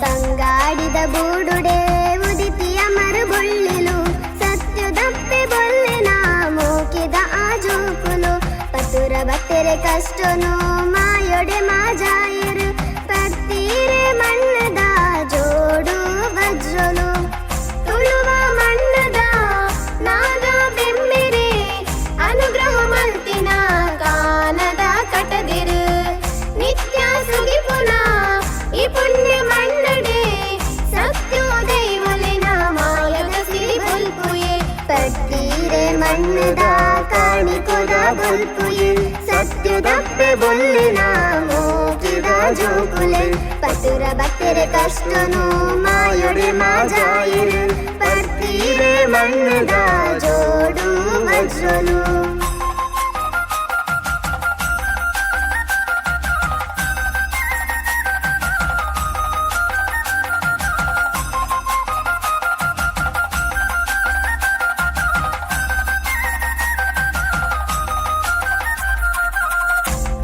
ಬಂಗಾಡಿದ ಬೂಡುಡೆ ಉದಿತಿಯ ಮರುಬೊಳ್ಳಿಲು ಸತ್ಯದಪ್ಪೆ ಬೊಲ್ಲೆನ ಮೋಕಿದ ಆಜೋಕುಲು ಪತುರ ಬತ್ತೆರೆ ಕಷ್ಟನು ಮಾಯೊಡೆ ಮಾಜಾಯರು ಪತ್ತೀರೆ ಮಣ್ಣದ ಜೋಡು ವಜ್ರಲು ತುಳುವ ಮಣ್ಣದ ನಾಗ ಬೆಮ್ಮೆರೆ ಅನುಗ್ರಹ ಮಲ್ತಿನ ಕಾನದ ಕಟದಿರು ನಿತ್ಯ ಸುಗಿಪುನ ಈ ಪುಣ್ಯ ಮಣ್ಣಡೆ ಸತ್ಯೋದೈವಲಿನ ಮಾಯದ ಸಿರಿ ಬೊಲ್ಪುಯೆ ಪತ್ತೀರೆ ಮಣ್ಣದ ಕಾಣಿಕೊದ ಬೊಲ್ಪುಯೆ ಸತ್ಯದಪ್ಪೆ ಬೊಲ್ಲಿನ ಮೋಕಿದ ಜೋಕುಲೆ ಪತುರ ಬತ್ತೆರೆ ಕಷ್ಟನು ಮಾಯೊಡೆ ಮಾಜಾಯಿರು ಪತ್ತೀರೆ ಮಣ್ಣದ ಜೋಡು ವಜ್ರಲು.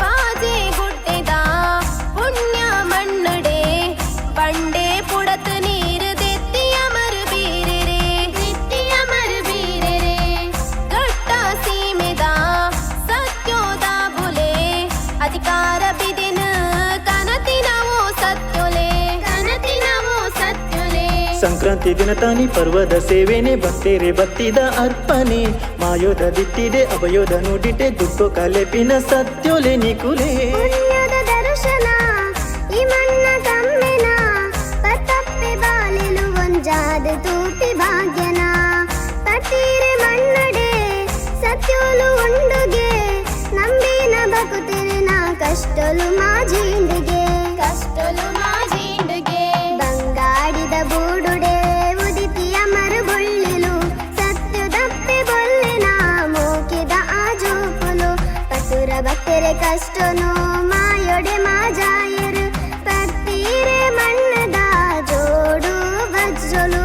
ಪಾಜೆ ಗುಡ್ಡೆದ ಪುಣ್ಯ ಮಣ್ಣುಡೆ ಬಂಡೆ ಪುಡತ್ ನೀರು ದೆತ್ತಿಯ ಮರುಬೀರೆರೆ ದೆತ್ತಿಯ ಮರುಬೀರೆರೆ ಗಟ್ಟ ಸೀಮೆದ ಸತ್ಯೋದ ಬುಲೆ ಅಧಿಕಾರ ಬಿದೆನ ಕನತಿನವೋ ಸತ್ಯೊಲೆ ಕನತಿನವೋ ಸತ್ಯೊಲೆ. ಸಂಕ್ರಾಂತಿ ದಿನ ತಾನಿ ಪರ್ವದ ಸೇವೆನೆ ಭಕ್ತೇರೆ ಬತ್ತಿದ ಅರ್ಪಣೆ ಮಾಯೋದ ದಿಟ್ಟಿದೆ ಅಭಯೋದ ನುಡಿಟೆ ದುಃಖ ಕಲೆಪಿನ ಸತ್ಯೋಲೆ ನಿಕುಲೆ. ಪುಣ್ಯದ ದರ್ಶನ ಈ ಮಣ್ಣ ಕಮ್ಮೆನ ಪತಪ್ಪೆ ಬಾಲಿಲು ಒಂಜಾದ ತೂಪಿ ಭಾಗ್ಯನ ಪತ್ತೀರೆ ಮಣ್ಣಡೆ ಸತ್ಯೋಲು ಉಂಡುಗೆ ನಂಬಿನ ಬಕುತಿರಿನ ಕಷ್ಟಲು ಮಾಜಿಂಡಿಗೆ ಕಷ್ಟಲು ಮಾಜಿಂಡುಗೆ. ಬಂಗಾಡಿದ ಬೂಡುಡೆ ಉದಿತಿಯ ಮರುಬೊಳ್ಳಿಲು ಸತ್ಯದಪ್ಪೆ ಬೊಲ್ಲೆನ ಮೋಕಿದ ಆಜೋಕುಲು ಪತುರ ಬತ್ತೆರೆ ಕಷ್ಟನು ಮಾಯೊಡೆ ಮಾಜಾಯರು ಪತ್ತೀರೆ ಮಣ್ಣದ ಜೋಡು ವಜ್ರಲು.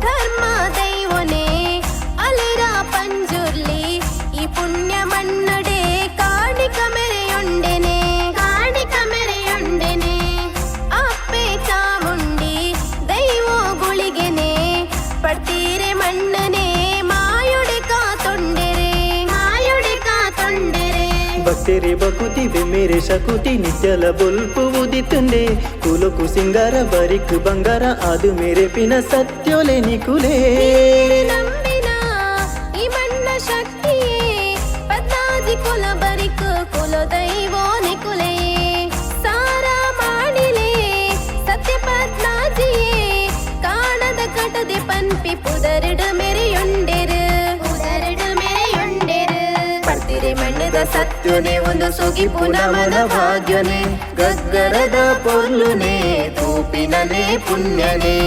ಧರ್ಮ ದೈವನೇ ಅಲಿರ ಪಂಜುರ್ಲಿ ಈ ಪುಣ್ಯ ಮಣ್ಣಡೆ ಕಾಣಿಕ ಮೆರೆಯುಂಡೆನೆ ಕಾಣಿಕ ಮೆರೆಯುಂಡೆನೆ ಅಪ್ಪೆ ಚಾಮುಂಡಿ ದೈವೋ ಗುಳಿಗೆನೆ ಪಡ್ತೀರೆ ಮಣ್ಣನೆ ಮಾಯುಡೆ ಕಾತೊಂಡೆರೆ ಮಾಯುಡೆ ಕಾತೊಂಡೆರೆ. ಭಕ್ತೇರೆ ಬಕುತಿ ಬೆಮ್ಮೇರೆ ಶಕುತಿ ನಿತ್ಯಲ ಬೊಲ್ಪು ಉದಿತುಂಡೆ ಕುಲಕು ಸಿಂಗಾರ ಬರಿಕ್ ಬಂಗಾರ ಅದು ಮೇರೆ ಪಿನ ಸತ್ಯೋಲೆ ನಿಕುಲೆ. ನಂಬಿನ ಈ ಮಣ್ಣ ಶಕ್ತಿಯೇ ಪದ್ನಾಜಿ ಕುಲ ಬರಿಕ ಕುಲ ದೈವೋ ನಿಕುಲೆ ಸಾರ ಮಾಡಿಲೆ ಸತ್ಯ ಪದ್ನಾಜಿಯೇ ಕಾಣದ ಕಟದೆ ಪನ್ಪಿ ಪುದರಿಡು ಮೆರೆಯುಂಡೆರು ಪುದರಿಡು ಮೆರೆಯುಂಡೆರು ಪಡ್ತಿರೆ ಮಣ್ಣದ ಸತ್ಯುನೆ ಒಂದು ಸುಗಿಪು ನಮನ ಭಾಗ್ಯನೆ ಗಗ್ಗರದ ಪೊರ್ಲುನೆ ತೂಪಿನನೆ ಪುಣ್ಯನೆ.